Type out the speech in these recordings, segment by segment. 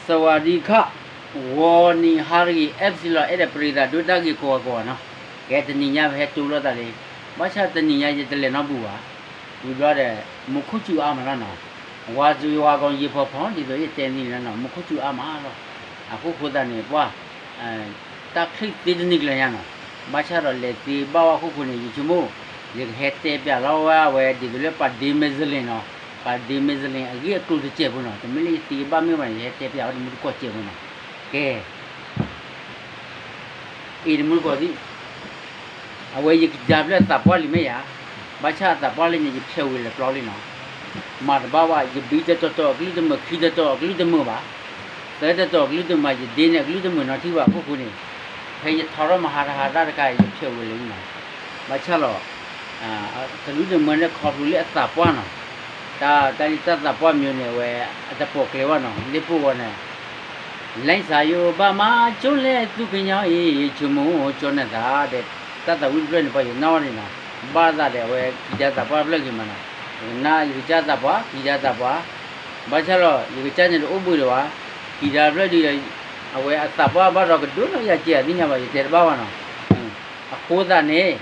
သဝၤဒံခၣ်, ဂီၤနံၤဟါတဂ့ၤ အဲၣ်ပစံလီၤ အဲၣ်ဒိးပရံသးဒိၣ်တၢ်ဂ့ၤကိးဂၤကိးဂၤနီၤ, ကဲတနံၤညါပဟဲတူၢ်လိာ်သးလံ, ဘၣ်ဆၣ်တနံၤညါယတလဲၤနီတဘူၣ်ဘၣ်, ဝံၤဘျီဒီး မူခိၣ်စူၤအါမးလီၤနီၤ, ဝၤစူၤဝၤကီယံၤဖီဖီ ဒ်သိးယတဲနံၤလီၤနီၤ မူခိၣ်စူၤအါမးလီၤ, အဃိဃိသတးန့ၣ် ပှၤ တၢ်ချံၣ်သ့တနံၤကျၢၤညါနီၤ, ဘၣ်ဆၣ်ဒီးလဲၤသ့ဘၣ်ဝဲအဃိဃိန့ၣ် ယဆိကမိၣ် ယကဟဲတဲပျးလီၤဝဲအဝဲဒ်သိးလၢပှၤဒ့မဲစလ့ၣ်နီၤ, ပှၤဒ့မဲစလ့ၣ်အဂ့ၢ်အကျိၤတစဲးဖိနီၤ, တမ့ၢ်လၢယသ့ဘၣ်မ့ၢ်ဘၣ်န့ၣ် ယဟဲတဲပျးဝဲတမူတကိးစဲးဖိနီၤ, ကဲ အံၤတမူတကိးသ့ၣ်, အဝဲယကဒါဖျၢၣ်သးပှၢ်လံမ့ၢ်ယၤ, ဘၣ်ဆၣ်အသးပှၢ်လံန့ၣ် ယဖျဲးဝံၤလၢပျီလံနီၤ, မၤတဘၣ်ဘၣ် ယဘံတတီၤတီၤအကလုၢ်တမုာ် ခံတီၤတီၤအကလုၢ်တမုာ်ဘၣ်, သၢတီၤတီၤအကလုၢ်တမုာ် ယဒ့န့ၣ်အကလုၢ်တမုာ်နီတထံၣ်ဘၣ်အဃိဃိန့ၣ်, ဖဲယထီထီၣ်မဟါတဟါတၢ်တခါအံၤ ယဖျဲးဝံၤလံနီၤ, ဘၣ်ဆၣ်လီၤ တကလုၢ်တမုာ်န့ၣ်ခီဖျိလၢအသးပှၢ်နီၤ, တၢ်တၢ်လံတၢ်သးပှၢ်မံၤန့ၣ် အဝဲအတပိာ်ကျဲဘၣ်နီၤ, လ့ၣ်ပိၢ်ဝဲန့ၣ် လဲၤစးယိၤဘၣ်မးကၠိလဲၣ်သူၣ်ကညီအံၤ ဆိကမိၣ်ကၠိနသးဒီး တၢ်သးဝံၣ်တဖျၢၣ်န့ၣ် ပှၤယနာ်ဝဲန့ၣ်နီၤ, ဘၣ်သးဒီးအဝဲ ကံၢ်တၢ်သးပှၢ်တဖျၢၣ်ဂ့ၤမးနီၤ, ယကနၣ်ယကစၢ်သးပှၢ် ကံၢ်တၢ်သးပှၢ်, ဘၣ်ဆၣ်လီၤ ယကစၢ်န့ၣ်တအိၣ်ဘှံးဒံးဘၣ်, ကံၢ်တၢ်တဖျၢၣ်ဒ်ဒီး အဝဲအသးပှၢ်ဘၣ်ဒီးကဒိၣ်နီၢ်ယၤကဲအသ့ၣ်ညါဘၣ် ယတဲတဘၣ်ဘၣ်နီၤ, အဃိသတးန့ၣ်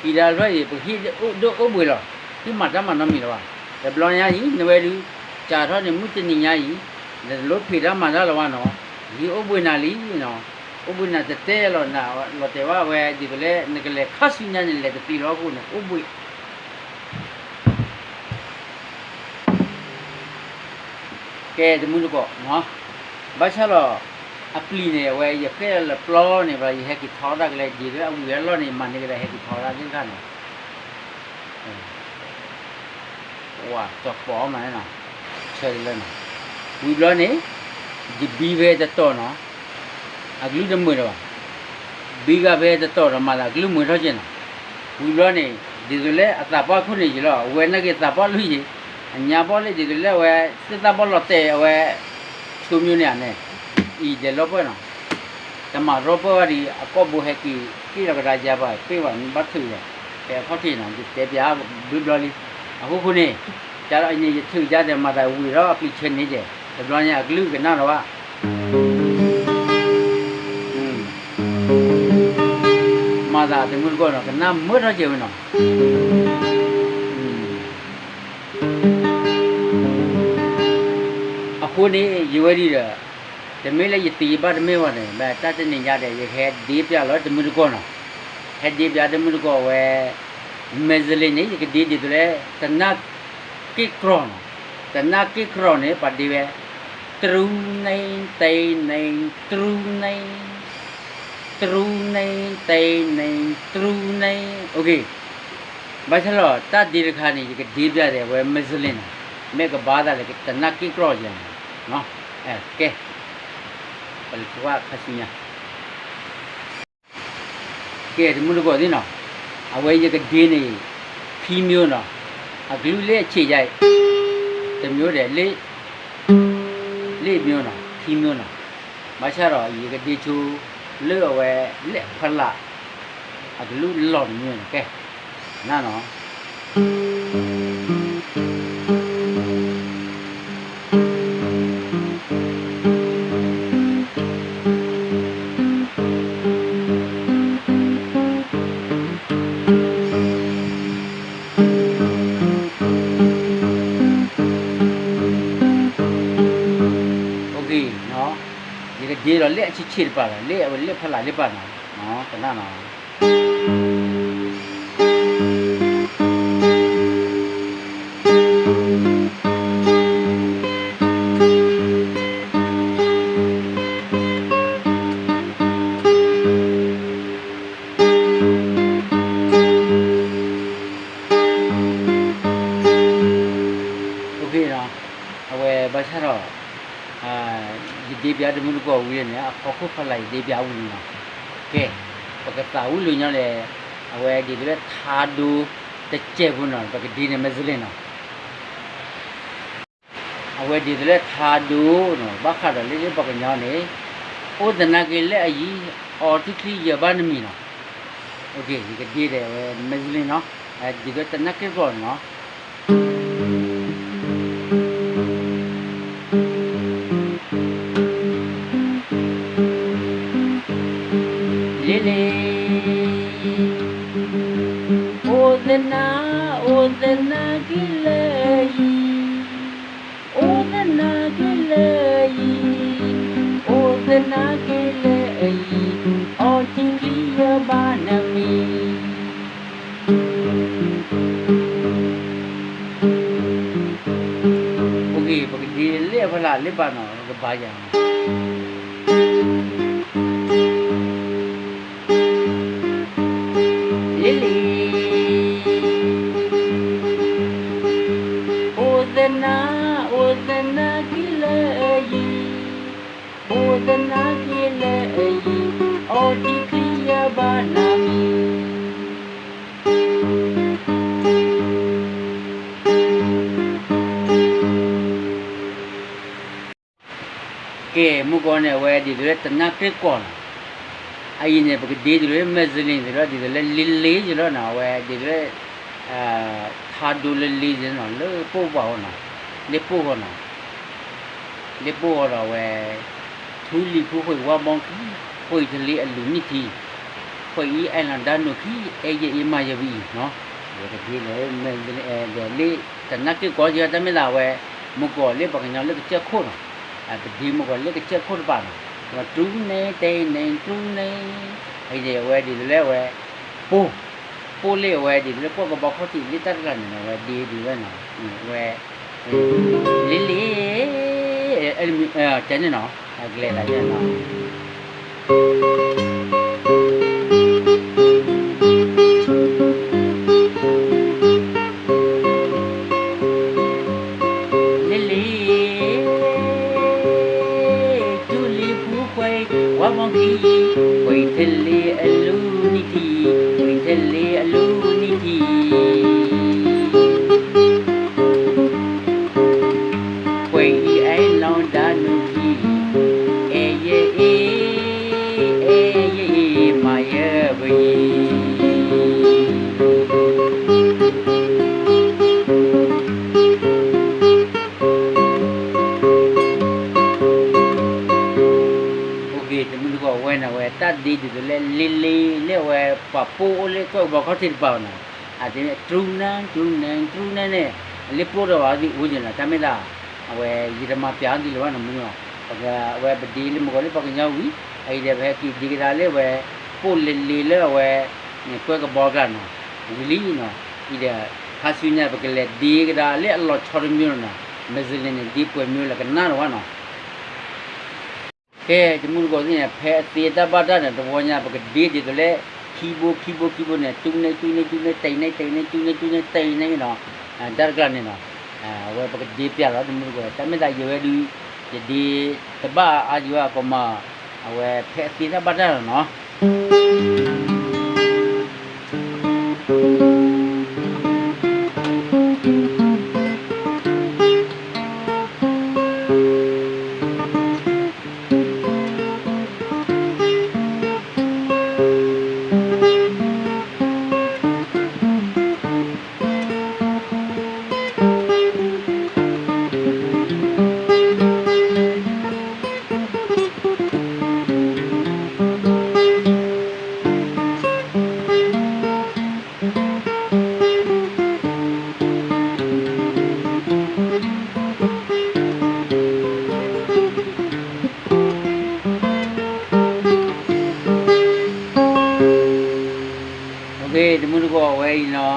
ကံၢ်တၢ်တဖျၢၣ်အံၤ ပကဟံၣ်ဒိၣ်အိၣ်ဘှံးလီၤ, ဟံၣ်မၤတၢ်မၤနီတမံၤလၢၤဘၣ်, တဘျီညါအံၤ နဝဲဒုး စးထီၣ်န့ၣ် မုၢ်တနံၤညါအံၤ နတလိၣ်ဖံးတၢ်မၤတၢ်လၢၤဘၣ်နီၤ, ယဟံၣ်အိၣ်ဘှံးနၤလံနီၤ, အိၣ်ဘှံးနၤတတဲလီၤနၤ လီၤတဲာ်ဘၣ်ဝဲဒ်သိးလၢ နကလဲၤခါဆူညါန့ၣ် လဲၤတသ့လၢၤအဃိန့ၣ် အိၣ်ဘှံး ကဲတမူတကိး, ဘၣ်ဆၣ်လီၤ အပျံၤန့ၣ် အဝဲယဃဲလၢပျီန့ၣ် ဘၣ်ယဟဲက့ၤထီတၢ်ကလဲၤ ဒ်သိးအဝံၤအလီၢ်န့ၣ် မၤန့ၢ်ကဒီးဟဲက့ၤထီတၢ်သ့ၣ်တဖၣ်န့ၣ် ဝၤ စီၤကိးမးန့ၣ်နီၤ, ဆၢတလၢနီၤ, ဝံၤဘျီန့ၣ် ယဘံဖဲတတီၤနီၤ, အကလုၢ်တမုာ်လၢၤဘၣ်, ဘံဂၤဖဲတတီၤဒီးမၤသးအကလုၢ်မုာ်ထီၣ်က့နီၤ, ဝံၤဘျီန့ၣ် ဒ်သိးလၢအသးပှၢ်ခိၣ်န့ၣ်ယံၤလီၤ အဝဲနာ်က့ၤသးပှၢ်လွံၢ်ယံၤ, အညါဘီၣ်လၢဒ်သိးလၢအဝဲ သ့ၣ်သၣ်ဘီၣ်လီၤတဲာ်အဝဲ ဆိမိၣ်န့ၣ်ဧါန့ၣ်, အံၤဒဲးလီၤပှၢ်နီၤ တမၤရီပၢၢ်ဘၣ်ဒီး အကိာ်ဘိဟဲက့ၤက့ၣ်လီၤကဒါယါဘၣ် ပ့ၢ်ဝဲမ့ၢ်ဘၣ်ထုးဒီး ဖဲအခီၣ်ထံးနီၤ ယတဲပျးဘျုးဘျီလံ, အဃိဃိန့ၣ် ကဒီးအံၤန့ၣ် ယထုးယါဒီးမၤသးဝံၤဒီးအပျံၤဆၢန့ၣ်ကဲ, တဘျီန့ၣ်အကလုၢ်ကနၣ်လီၤဘၣ် မၤသးတမုၢ်တကိးနီၤ ကနၣ်မုာ်ထီၣ်ကဲဝဲနီၤ, အဃိန့ၣ် ယဝဲဒ်ဒီး တမ့ၢ်လၢယသ့ယဘၣ်တမ့ၢ်ဘၣ်န့ၣ် ဘၣ်တၢ်တနံၤညါဒီး ယကဟဲဒ့ပျးလီၤတမုၢ်တကိးနီၤ, ဟဲဒ့ပျးတမုၢ်တကိးအဝဲ မဲစလ့ၣ်န့ၣ် ယကဒ့ဒ်သိးလၢ တနၢ်က့ၣ်ကြီနီၤ, တနၢ်က့ၣ်ကြီန့ၣ် ပှၤဒ့ဝဲ တရူနံတနံ တရူနံ တရူနံတနံ တရူနံ, ဘၣ်ဆၣ်လီၤ တၢ်ဒ့တခါန့ၣ် ယကဒ့ပျးဒီးအဝဲမဲစလ့ၣ်နီၤ, မ့ၢ်ကဘၣ်သးလၢတနၢ်က့ၣ်ကြီယဲန့ၣ်, ကဲ ပကလဲၤကွၢ်ခါဆူညါ ကဲတမုၢ်တကိးသ့ၣ်နီၤ, အဝဲယကဒ့န့ၣ် ခံမျိုးနီၤ, အကလုၢ်လၢအဆံးယါအံၤ တမျိုးဒီး လ့ၣ် လ့ၣ်မျိုးနီၤ ခံမျိုးနီၤ, ဘၣ်ဆၣ်ဒီးယကဒ့ဆိ လၢအဝဲ လ့ၣ်ဖလး အကလုၢ်လီၤတမျိုးန့ၣ် ကဲ နၢ်နီၤ ယကဒ့ဒီးလၢအဆံးဆံးတပၤလီၤ, လၢအဝဲလၢဖလးလၢပၤနီၤ, ကနၣ်နီၤ. အဝဲဘၣ်ဆၣ်ဒီး ယဒ့ပျးတမုၢ်တကိးဝံၤလံန့ၣ် အခီခိၣ်ဖီလာ်ယဒ့ပျးဝံၤလံနီၤ, ကဲ ပကသးဝံၣ်လၢညါလဲၣ်, အဝဲဒ်သိးလၢထါဒိတစဲးဖိနီၤ ပကဒ့န့ၣ်မဲစလ့ၣ်နီၤ. အဝဲဒ်သိးလၢထါဒိနီၤ ဘၣ်ဃးဒီးလၢပှၤကညီန့ၣ် အိၣ်သနာ်က့လၢအယံၤ အီထံချံယၢၤဘၣ်နမံၤနီၤ, ယကဒ့ဒီးအဝဲမဲစလ့ၣ်နီၤ, ဒ်သိးတနၢ်က့ၣ်ကြီနီၤ. လ့လ့, အိၣ်သနာ် အိၣ်သနာ်က့လၢအယံၤ, အိၣ်သနာ်က့လၢအယံၤ, အိၣ်သနာ်က့လၢအယံၤ, အီထံချံယဘၣ်နမံၤ. အိၣ်ဂ့ၤ ပကဒ့လၢအဖီလာ်လၢဘၣ်နီၤ ကဘၣ်ယၤ လ့လ့, အိၣ်သနာ် အိၣ်သနာ်က့လၢအယံၤ, အိၣ်သနာ်က့လၢအယံၤ, အီထံချံယဘၣ်နမံၤ. ကဲ မုၢ်ကီၢ်န့ၣ် အဝဲဒ်သိးလၢတနၢ်က့ကီးနီၤ, အအံၤန့ၣ် ပကဒ့ဒ်သိးလၢ မ့ၢ်စလ့ၣ် ဒ်သိးလၢ ဒ်သိးလၢ လ့လ့ ဒ်လီၤနီၤ, အဝဲဒ်သိးလၢ ထါဒိလၢလ့ ဒ်နီၤ လၢပှိၢ်ပှၢ်ဃီနီၤ, လ့ပှိၢ်ဃီနီၤ, လ့ပှိၢ်ဃီဒီးအဝဲ ထူလံၤဖူဃ့ၢ်ဝါဘီခံ, ဃ့ၢ်ထလ့အလူၤနံၣ်ထံ, ဃ့ၢ်အံၤအဲၣ်လီၤဒါနိၣ်ခံ, အဲၣ်ယဲၢ်အ့မၤယဲၢ်ဝံၤအံၤနီၤ, ဒီးလ့ တနၢ်က့ကီး ယတၢ်မ့ၢ်သးဝဲ မုၢ်ကီၢ်လၢပှၤကညီလၢကစၢၢ်ခိၣ်နီၤ, ပဒ့မုၢ်ကီၢ်လၢကစၢၢ်ခိၣ်တပၤနီၤ, တြူန့ၣ်တဲန့ၣ် တြူန့ၣ်, အံၤန့ၣ် အဝဲဒ်သိးလၢအဝဲ ပိၢ်, ပိၢ်လၢအဝဲဒ်သိးလၢကွၢ်ကဘီခီၣ်ထံးလၢတၢ်တကျါန့ၣ် အဝဲဒ့ဒ်ဝဲနီၤ, အဝဲ လ့လ့ တဲန့ၣ်နီၤ, ကလဲၤသးယဲနီၤ လ့လ့ ထူလံၤဖူဃ့ၢ်ဝါဘီခံ, ဃ့ၢ်ထလ့အလူၤနံၣ်ထံ, ဃ့ၢ်ထလ့အလူၤနံၣ်ထံ, ဃ့ၢ်အံၤအဲၣ်လီၤဒါနိၣ်ခံ, အဲၣ်ယဲၢ်အ့, အဲၣ်ယဲၢ်အ့မၤယဲၢ်ဝံၤ အိၣ်ဂ့ၤ တမုၢ်တကိးဝဲန့ၣ် အဝဲတၢ်ဒ့ဒ်သိးလၢလ့လ့လၢအဝဲပှၤပိၢ်အိၣ်လၢကွၢ်ကဘီခီၣ်ထံးတပၤနီၤ, အတမ့ၢ် တြူန့ၣ် တြူန့ၣ် တြူန့ၣ်န့ၣ် လ့ပျိၢ်ဒီးဝဲသ့ၣ်အိၣ်န့ၣ်လီၤ, တၢ်မ့ၢ်သး အဝဲ ယတမၤပျးအီၤဒ်လဲၣ်ဘၣ်နီၤ မုၢ်နီၤ, ပက အဝဲပဒ့လၢမုၢ်ကီၢ်လၢပှၤကညီဝံၤ အအံၤဒီးပဟဲက့ၤဒ့ကဒါလၢအဝဲ ပိၢ်လ့လ့လၢအဝဲ ကွဲကဘီကျါနီၤ, ဝံၤလံနီၤ, အံၤဒီး ခါဆူညါ ပကလဲၤဒ့ကဒါလၢအလီၤဆီတမံၤလီၤနီၤ, မ့ၢ်စလ့ၣ်န့ၣ် ဒ့ပှဲၤမံၤလၢကနၣ်လီၤဘၣ်နီၤ ကဲ တမုၢ်တကိးသ့ၣ်န့ၣ် ဖဲအသ့တၢ်ဘၣ်တၢ်န့ၣ် တဝီညါ ပကဒ့ဒ်သိးလၢ ခံဘိ ခံဘိ ခံဘိန့ၣ် တြူန့ၣ် တြူန့ၣ် တြူန့ၣ် တဲာ်န့ၣ် တဲာ်န့ၣ် တြူန့ၣ် တြူန့ၣ် တဲာ်န့ၣ်နီၤ, တၢ်တကျါန့ၣ်နီၤ, အဝဲပကဒ့ပျးလီၤ တမုၢ်တကိး တၢ်မ့ၢ်သးယဝဲဒုး ယဒ့တဘၣ်အါယွၤကီးမး, အဝဲဖဲအသ့တၢ်ဘၣ်တၢ်လီၤနီၤ တမုၢ်တကိးဝဲအံၤနီၤ,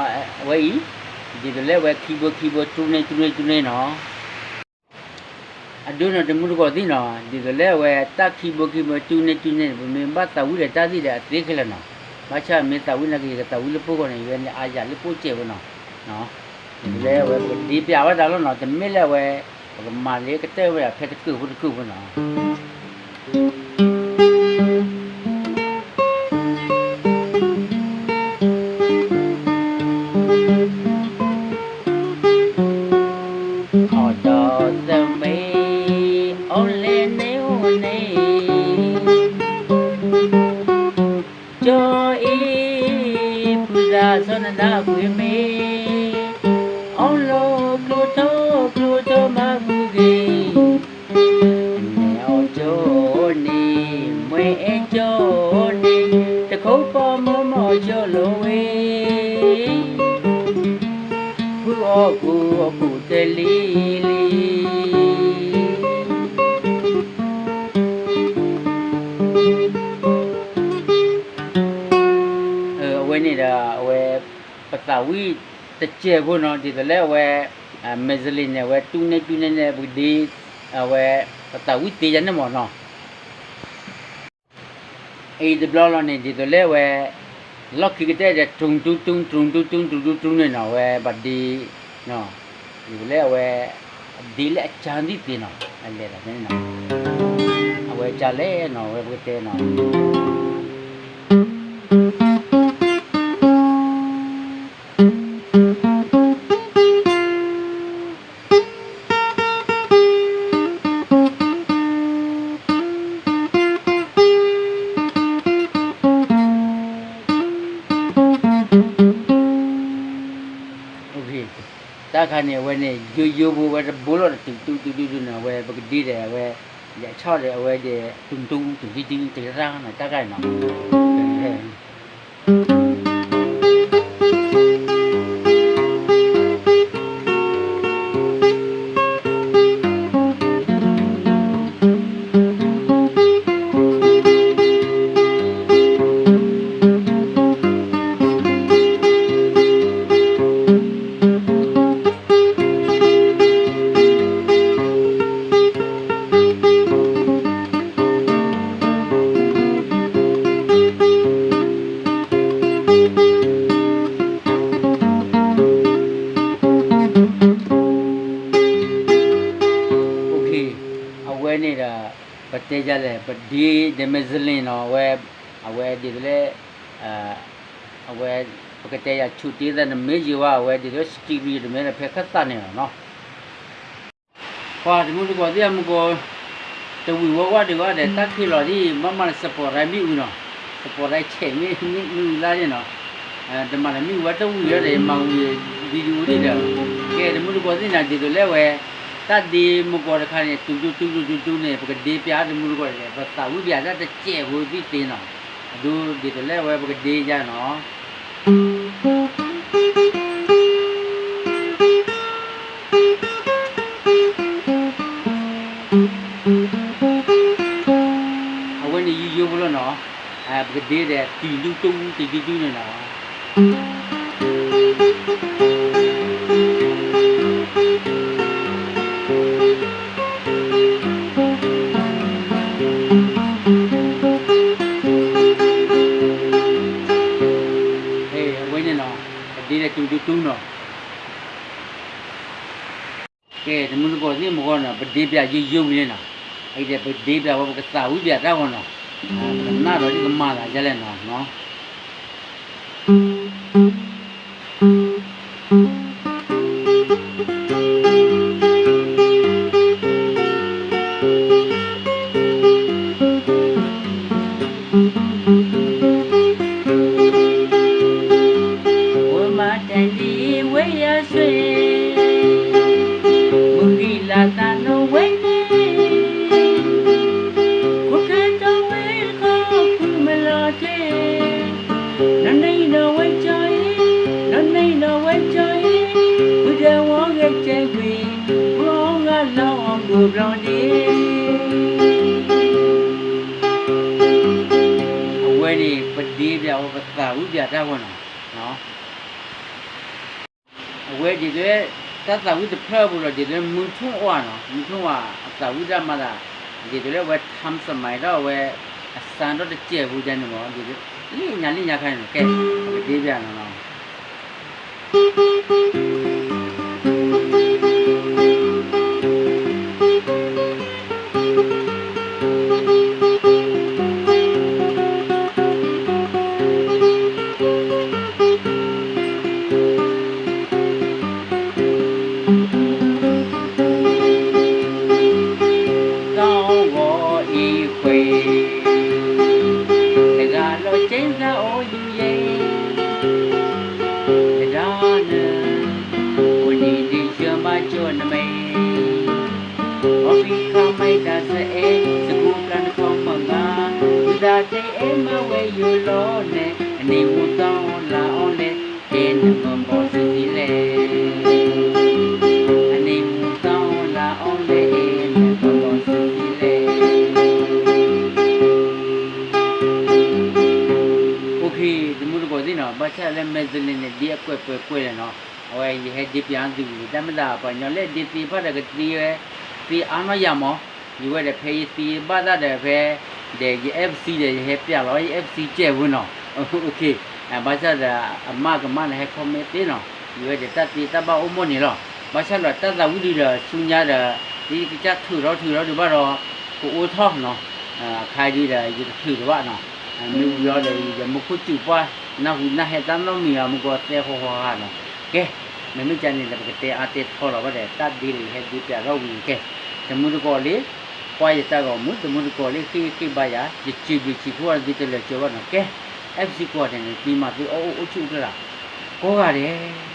အဝဲအံၤ, ဒ်သိးလၢအဝဲခံဘိခံဘိ တြူန့ၣ် တြူန့ၣ် တြူန့ၣ်နီၤ. အဒိနီၤ တမုၢ်တကိးသ့ၣ်နီၤ, ဒ်သိးလၢအဝဲတၢ်ခံဘိခံဘိ တြူန့ၣ် တြူန့ၣ် ပမ့ၢ်ဘၣ်သးဝံၣ်ဒီးတၢ်သ့ၣ်ဒီးအသ့ခဲလၢာ်နီၤ, ဘၣ်ဆၣ်မ့ၢ်သးဝံၣ်နာ်က့ၤ ယကသးဝံၣ်လၢပှိၢ်ဃီန့ၣ် ယဝဲန့ၣ်အါယၤလၢပှိၢ်စဲးဝဲနီၤ, ဒ်သိးလၢအဝဲပကဒ့ပျးဝဲဒၣ်လီၤနီၤ, တမ့ၢ်လၢအဝဲ ပကမၤလၢကတၢၢ်ဝဲဒၣ်ဖဲတကုာ်ဖိတကုာ်ဖိနီၤ. အိၣ်ဒီးသမဲ အိၣ်လဲၣ်န့ၣ်အိၣ်န့ၣ် ကၠီအ့ၣ် ပုၢ်သးစီနဒါကွံာ်မ့ၢ် အီၣ်လိာ်ကျိထီၣ်ကျိထီၣ်မၤပူၤဂ့ၤ နဲအီၣ်ကၠီန့ၣ် မွဲအဲၣ်ကၠီန့ၣ် တ လံလံ အဝဲန့ၣ်ဒီး အဝဲ ပသးဝံၣ်တစဲးဖိနီၤ ဒ်သိးလၢအဝဲ Michelin န့ၣ် အဝဲတူၢ်န့ၢ်တူၢ်န့ၢ်န့ၣ် ပကဒ့ အဝဲ ပသးဝံၣ်သ့ယါန့ၣ်မ့ၢ်နီၤ အံၤတဘျီလီၤန့ၣ် ဒ်သိးလၢအဝဲ လီၢ်ခံကတၢၢ်ဒီး တူၢ်တူၢ်တူၢ် တူၢ်တူၢ်တူၢ် တူၢ်တူၢ်တူၢ်န့ၣ်နီၤ အဝဲဘၣ်ဒ့ ဒ်သိးလၢအဝဲ ဒ့လၢအကါဒ်သ့နီၤ အလဲၤဒီးန့ၣ်နီၤ အဝဲကါလဲၣ်နီၤ အဝဲပကတဲနီၤ တၢ်ခါန့ၣ် အဝဲန့ၣ် ယိယိဖိဝဲတဘိလီၤ တတူၢ်တူၢ်တူၢ်တူၢ်န့ၣ် အဝဲပကဒ့ဒီး အဝဲ ယဆီၣ်ဒီး အဝဲဒီး တူၢ်တူၢ်တူၢ်ဒံဒံ တရၣ်နီၤ တၢ်ခါန့ၣ်နီၤ အဝဲန့ၣ်ဒီး ပတဲယၤလဲၣ် ပဒ့ဒီး Michelin နီၤ အဝဲ အဝဲဒ်သိးလၢ အဝဲ ပကတဲယၤဆူၣ်တ့သးန့ၣ်မ့ၢ်ယံၤဝဲ အဝဲဒ်သိးလၢ stereo တမ့ၢ်ဒီးဖဲခၢၣ်သးန့ၣ်လီၤနီၤ ပှၤတမုၢ်တကိးသ့ၣ်အမူကိး တဝံၤဝဲဝဲဒံးဝဲဒီး တၢ်ခံးလီၤဒ် မ့ၢ်မၤ spotlight မ့ၢ်အုၣ်နီၤ spotlight ဆဲးမ့ၢ်မ့ၢ်အုၣ်လၢန့ၣ်နီၤ တမၤလၢမ့ၢ်ဝဲတဝံၤဝဲဒီး မၤဝံၤ video ဒ်ဒီး ကဲတမုၢ်တကိးသ့ၣ်န့ၣ် ဒ်သိးလၢဝဲ တၢ်ဒ့မူကိးတခါန့ၣ် တူၢ်တူၢ်တူၢ်တူၢ်န့ၣ် ပကဒ့ပျးတမုၢ်တကိးန့ၣ် ပသးဝံၣ်ပျးတၢ်တစဲးဖိသ့ၣ်သ့ၣ်နီၤ အဒိဒ်သိးလၢဝဲပကဒ့ယါနီၤ အဝဲန့ၣ်ယိယိဖိလီၤနီၤ ပကဒ့ဒီး တံၤဒူတူတံၤဒူတူန့ၣ်နီၤ အဝဲန့ၣ်နီၤ ပဒ့ဒီး တံၤဒူတူနီၤ ကဲ တမုၢ်တကိးသ့ၣ်မူကိးနီၤ ပဒ့ပျးယိယိဝံၤလံနီၤ အံၤဒီးပဒ့ပျးဝဲပကသးဝံၣ်ပျးတၢ်ဂီၤနီၤ ပကနၣ်ဒီးဒ်ကမၤသးဒ်လဲၣ်နီၤ ဝဲမၤတၢ်ဒ်ဝဲယၤစွဲ မုၢ်ဂံၢ်လၢ်သးနီၣ်ဝဲန့ၣ် ခိၣ်ကတီၤဝဲတခီဖုမလီၤတဲာ် နီၢ်နံၤဒီးဝဲကၠီအံၤ နီၢ်နံၤဒီးဝဲကၠီအံၤ ဖုဒီးဝီဂဲၤကဲကွံာ် ဘှီဂၤလီၤအီၤဂိၢ်ဘျီဒ့ အဝဲန့ၣ် ပဒ့ပျးဝဲပသးဝံၣ်ပျးတၢ်ဂီၤနီၤ အဝဲဒ်သိး တၢ်သးဝံၣ်တဖျၢၣ်ပူၤလီၤ ဒ်သိးလၢမုၢ်ထူၣ်အီၤနီၤ မုၢ်ထူၣ်အီၤ အသးဝံၣ်တၢ်မၤသး ဒ်သိးလၢအဝဲ ထၢမ်စမၤထီၣ်အဝဲ အစၢ်ထီၣ်တစဲးပူၤဒ်န့ၣ်မ့ၢ် ဒ်သိး လၢညါလၢညါခါန့ၣ်နီၤ ကဲ ပကဒ့ပျးနီၤနီၤ သီဂီၤအံၤဃ့ တဂၤလီၤကဲသးအိၣ်ယူၤယဲ တဒါနၢၤ အိၣ်နံၤဒ့ဆၢမၤကၠီနမဲာ် အီဖံးခါမၤတၢ်စဲအဲ စကူပျၢ်နခီမဂၤ မုၢ်သးတဲအဲၣ်မၤဝဲယိာ်လီၤနဲၣ် အန့ၣ်မိၢ်သီလၢအီၤလဲၣ် တဲနမၤဘီၣ်စံးစံးလဲၣ် အန့ၣ် Madeline န့ၣ် ဒ့အကွဲးကွဲးကွဲးလဲၣ်နီၤ, အဝဲယဟဲဒ့ပၠးသုဝံၤ တၢ်မ့ၢ်တၢ်ပှၤကညီလၢဒ့သ့တဖၣ်ဒီးကသ့ဝဲ, သ့အါနီၢ်ယၤမး, ယဝဲဒီးဖဲယသ့ဘၣ်တၢ်ဒီးဖဲဒီးယ F C ဒီးယဟဲပၠးလီၤ ယ F C ကဲဝဲနီၤ, ဘၣ်ဆၣ်ဒီးအမၢ်ကမၣ်န့ၣ် ဟဲ comment သ့နီၤ, ယဝဲဒီးတၢ်သ့တၢ်ဘၣ်အိၣ်မိၢ်န့ၣ်လီၤ, ဘၣ်ဆၣ်ဒီးတၢ်သးဝံၣ်ဒုဒီးဆူညါဒီး ဒ်ယကစၢ်ထုးထီၣ်ထုးထီၣ်ဒုးဘၣ်ဒီး ကအိၣ်ထီၣ်နီၤ, အခါဒုဒီးယတထုးဒံးဘၣ်နီၤ, မ့ၢ်ဝံၤအီၤဒီးယမိၢ်ခိၣ်စူးပှၢ် နၢ်ဟူနၢ်ဟဲတၢ်နီတမံၤအမူကီၢ်သဲဃီဃီဧါနီၤ, ကဲ, မ့မ့ၢ်ကန့ၣ်ဒီး ပကတဲအါတဲထီလီၤဘၣ်ဒီး တၢ်ဒ့ဒီးယဟဲဒ့ပၠးထီၣ်ဝံၤန့ၣ်ကဲ, တမူတကိးလံ, ကွၢ်ယတၢ်ဂီၤမူ တမူတကိးလံဃ့ဃ့ဘါယၤ ယစံးဘျုးစံးဖှိၣ်အီၤသုတလၢာ်ကၠီဘၣ်နီၤ, ကဲ, F C ကွၢ်န့ၣ်န့ၣ် သုမၤသုအီၣ်အိၣ်အိၣ်ဆူၣ်အိၣ်ချ့လၢ်, ကိးဂၤဒဲး